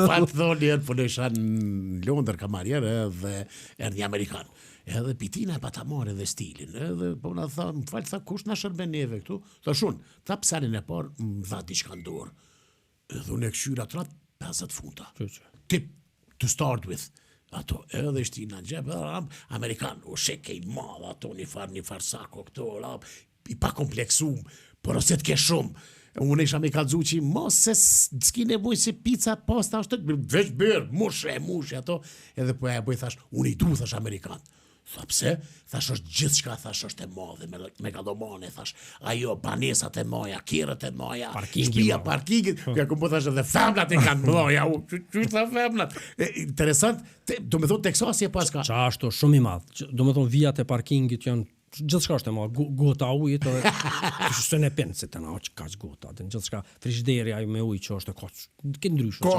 Pa të thonë një herë, punojsha në Londër, kamarier, edhe erdhi një amerikan. Edhe pitina e pa ta marrë edhe stilin. Edhe po na tha, më fal, tha, kush na shërben neve këtu? Thash unë, tha psenin e parë, më dha diçka në dorë. Edhe unë e këshyra trat 50 funta. Që. Tip to start with. Ato, edhe shtina në xhep, edhe ram, amerikan, u sheke i madh, ato një farë sako këto, ram, i pa kompleksum, por ose të ke shumë. Unë isha me kallzu që mos se s'ki nevojë se pizza, pasta është, veç birë, mushe, mushe, ato, edhe po e bëj, thash, unë i du, thash, amerikan. Tha, pse? Thash, është gjithçka, thash, është e madhe, megalomane, thash, ajo, banesat e maja, kerret e maja, Parkingi shtëpia, i madh. parkingit, ja ku po thash edhe femnat e kanë mëdha, u, qy tha femnat. E, interesant, do me thonë Texasi e paska. Qa ashtu shumë i madh. Do me thonë vijat e parkingit janë gjithçka është e madh, gota ujit edhe kështu se ne pin se të na kaq gota, dhe gjithçka, frigideri ai me ujë që është e kaq, ke ndryshe. Ka